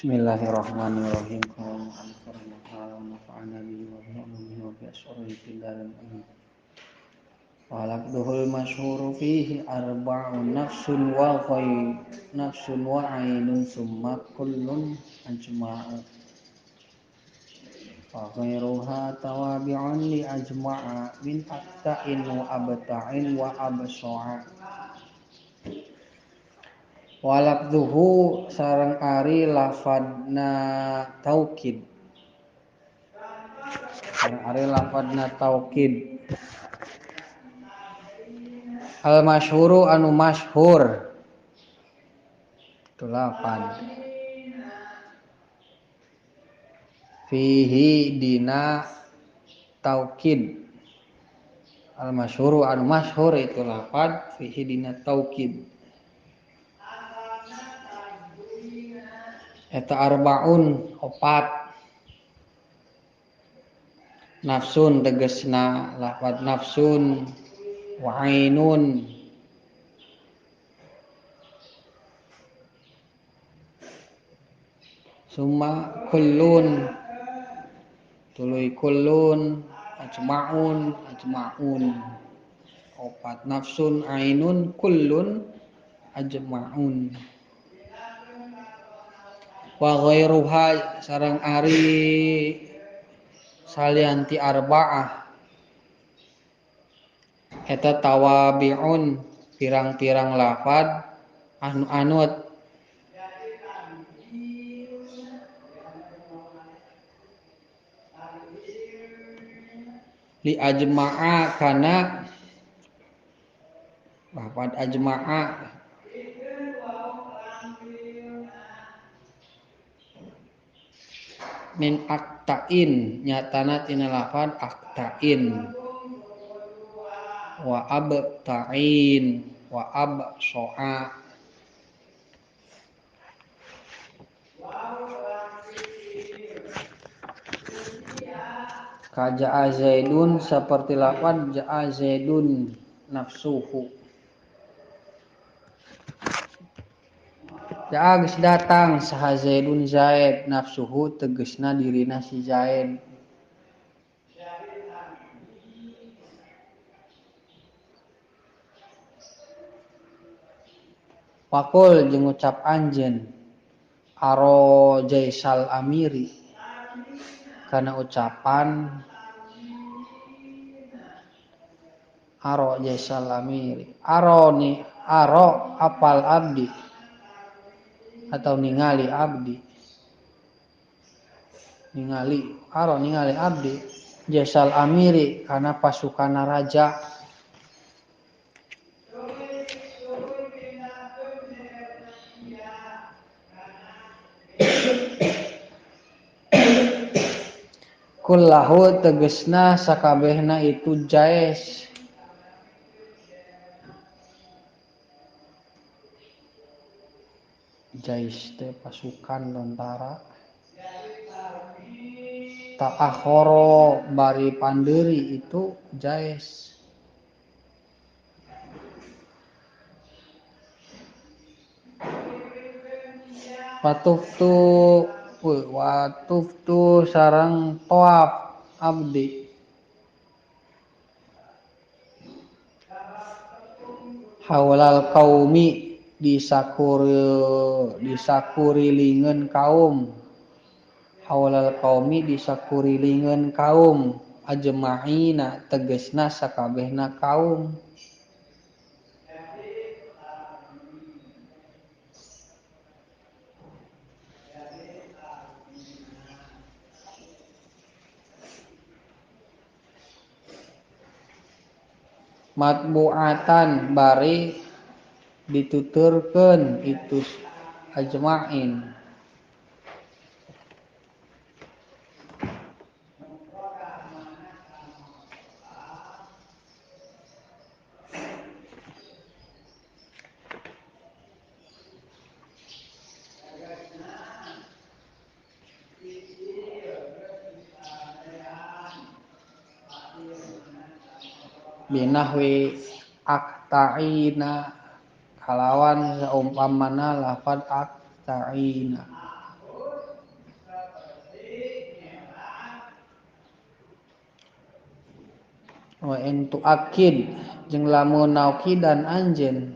Bismillahirrahmanirrahim. Wa lafdhuhul masyhuru fihi arba'un nafsun wa ghayr nafsun wa 'ainun summa kullun ajma'u wa ghayruha tawabi'un li ajma'a min aqta'in wa abta'in wa absa'a. Wa lafdhuhu sareng ari lafadna taukid. Sareng ari lafadna taukid. Al masyhuru anu masyhur. Itu lafad. Fihi dina taukid. Al masyhuru anu masyhur itu lafad fihi dina taukid. Eta arbaun opat. Nafsun tegesna lafad nafsun wa ainun summa kullun tuluy kullun ajmaun ajmaun. Opat nafsun ainun kullun ajmaun. Wa ghairuha sareng ari salianti arba'ah eta tawabi'un pirang-pirang lafad anu anut li ajma'a kana lafad ajma'a min aqta'in nyatana tina lafad aqta'in wa abta'in wa absa'a. Ka ja'a Zaidun seperti lafad ja'a Zaidun nafsuhu. Ja'a geus datang saha Zaidun Zaid nafsuhu tegesna dirina si Zaid. Pakul jeung ucap anjeun aro jaisal amiri kana ucapan aro jaisal amiri aro ni aro apal abdi atau ningali abdi ningali aro ningali abdi jaisal amiri kana pasukan raja. Kullahu tegesna sakabehna itu jais. Jais teh pasukan tentara. Ta'akhoro bari panderi itu jais. Patuftu watuftu sareng toaf abdi haulal kaumi disakurilingeun kaum haulal kaumi disakurilingeun kaum ajma'ina tegesna sakabehna kaum. Matbu'atan bari dituturkeun itu ajma'in. Binahwi aqta'ina kalawan saumpamana lafad aqta'ina. Wa in tuakid jeung lamun naukidan anjeun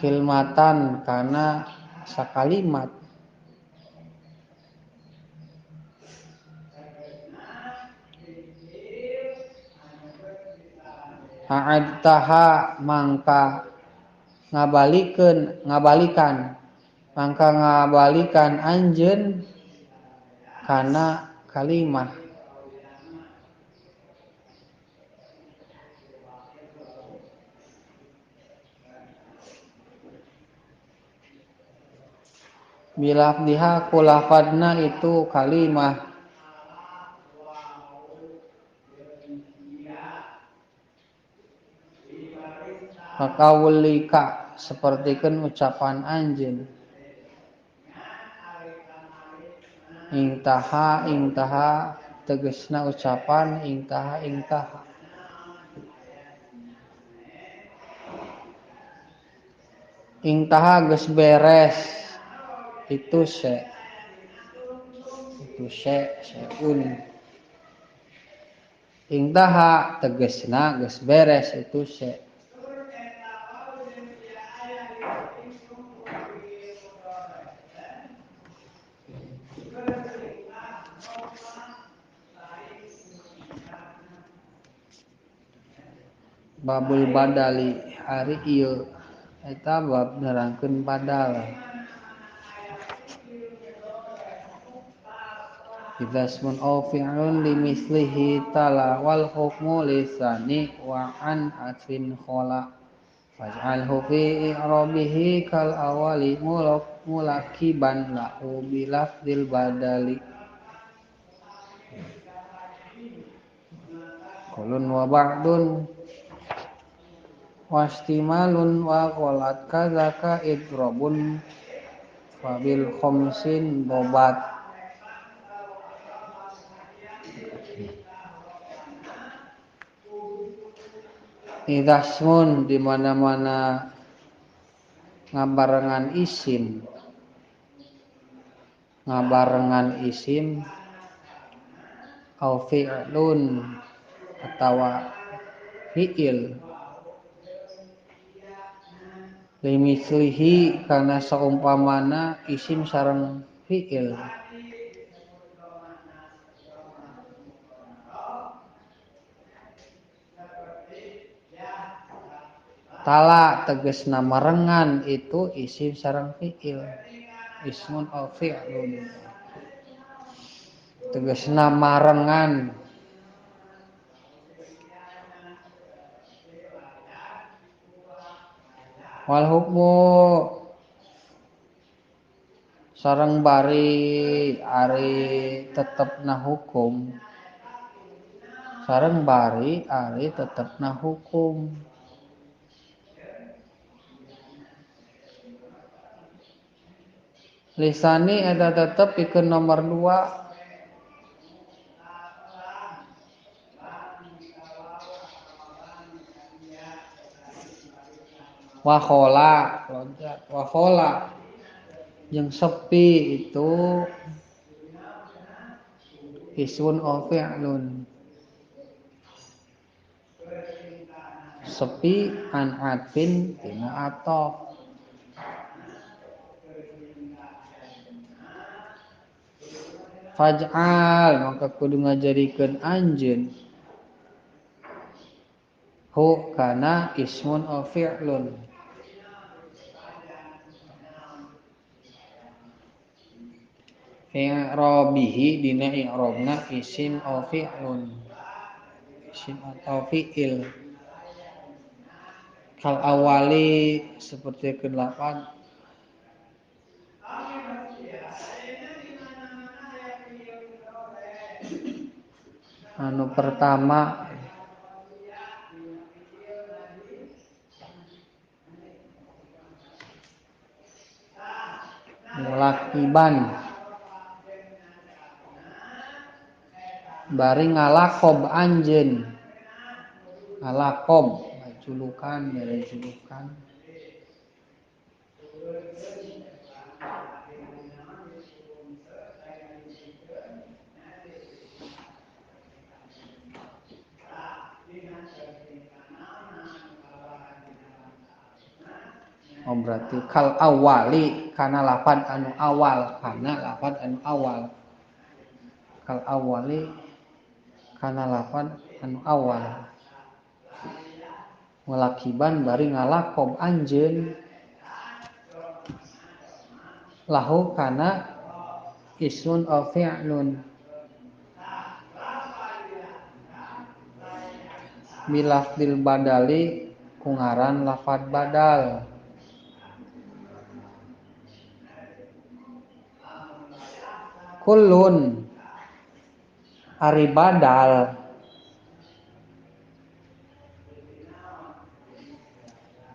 kilmatan kana sakalimat a'adtaha mangka ngabalikan mangka ngabalikan anjeun kana kalimah bilafdiha kulafadna itu kalimah kakaulika sapertikeun ucapan anjeun ingtaha ingtaha tegesna ucapan ingtaha ingtaha ingtaha geus beres itu se seun ingtaha tegesna geus beres itu se. Babul badali ari ieu eta bab nerangkeun badal. Idza ismun aw fi'lun limislihi tala wal hukmu lisani wa an atfin khala faj'alhu fi i'rabihi kal awali mulakiban lahu bilafdil badali. Kulun wa ba'dun wastimalun wa qalat kadzaka idrabun wabil khamsin bobat. Idasmun di mana-mana ngabarengan isim, ngabarengan isim au fi'lun atawa fi'il limislihi kana saumpamana isim sareng fi'il tala tegesna marengan itu isim sareng fi'il ismun au fi'lun tegesna marengan. Wal hukmu sareng bari ari tetepna hukum, sareng bari ari tetepna hukum lisani eta tetep pikeun nomor 2 wakhola loncat wakhola yang sepi itu ismun aw fi'lun sepi an atfin tina atof faj'al maka kudu ngajadikeun anjeun hu kana ismun aw fi'lun i'rabihi dina i'rabna isim aw fi'lun isim atau fi'il kal awali seperti ke-8 anu pertama mulakiban bari ngalakob anjeun ngalakob julukan dari julukan Oh berarti kal awali kana lafad anu awal, kana lafad anu awal. Kal awali kana lafad anu awal. Mulakiban bari ngalakob anjeun lahu kana ismun aw fi'lun. Bilafdil badali ku ngaran lafad badal. Kullun ari badal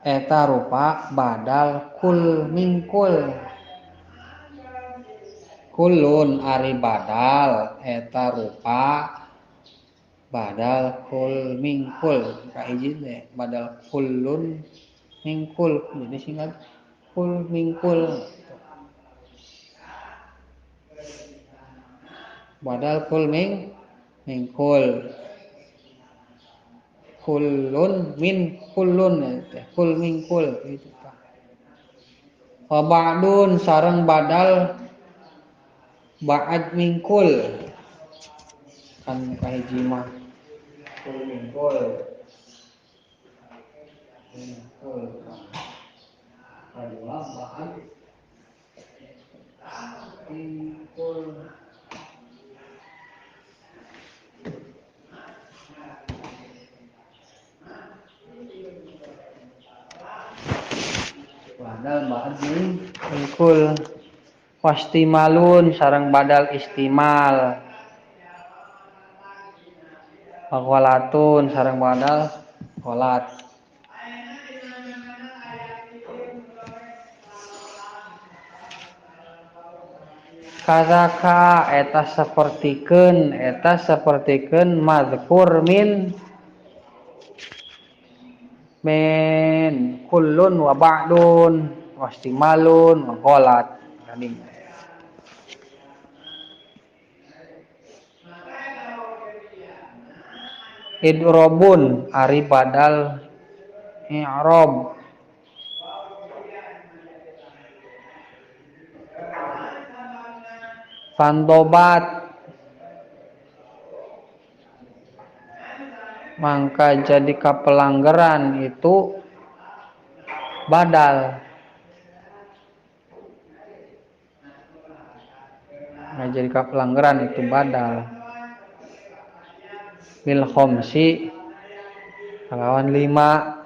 eta rupa badal kul mingkul. Kullun ari badal eta rupa badal kul mingkul. Kahiji teh badal kullun mingkul, jadi singkat kul mingkul. Badal kul mingkul. Kullun min kullun teh kul mingkul gitu tah. Wa ba'dun sareng badal ba'ad mingkul. Kan kahiji mah kul mingkul. Mingkul. Kadua ba'ad mingkul. Badal ba'ad mingkul. Wastimalun sareng badal istimal. Walatun sareng badal qolat. Kazaka eta sapertikeun mazkur min min kullun wa ba'dun wastimalun wa qolat. Idrobun ari badal i'rob. Fandobat mangka jadi kapelanggeran itu badal. Nah, jadi kapelanggeran itu badal. Bil khomsi kalawan 5.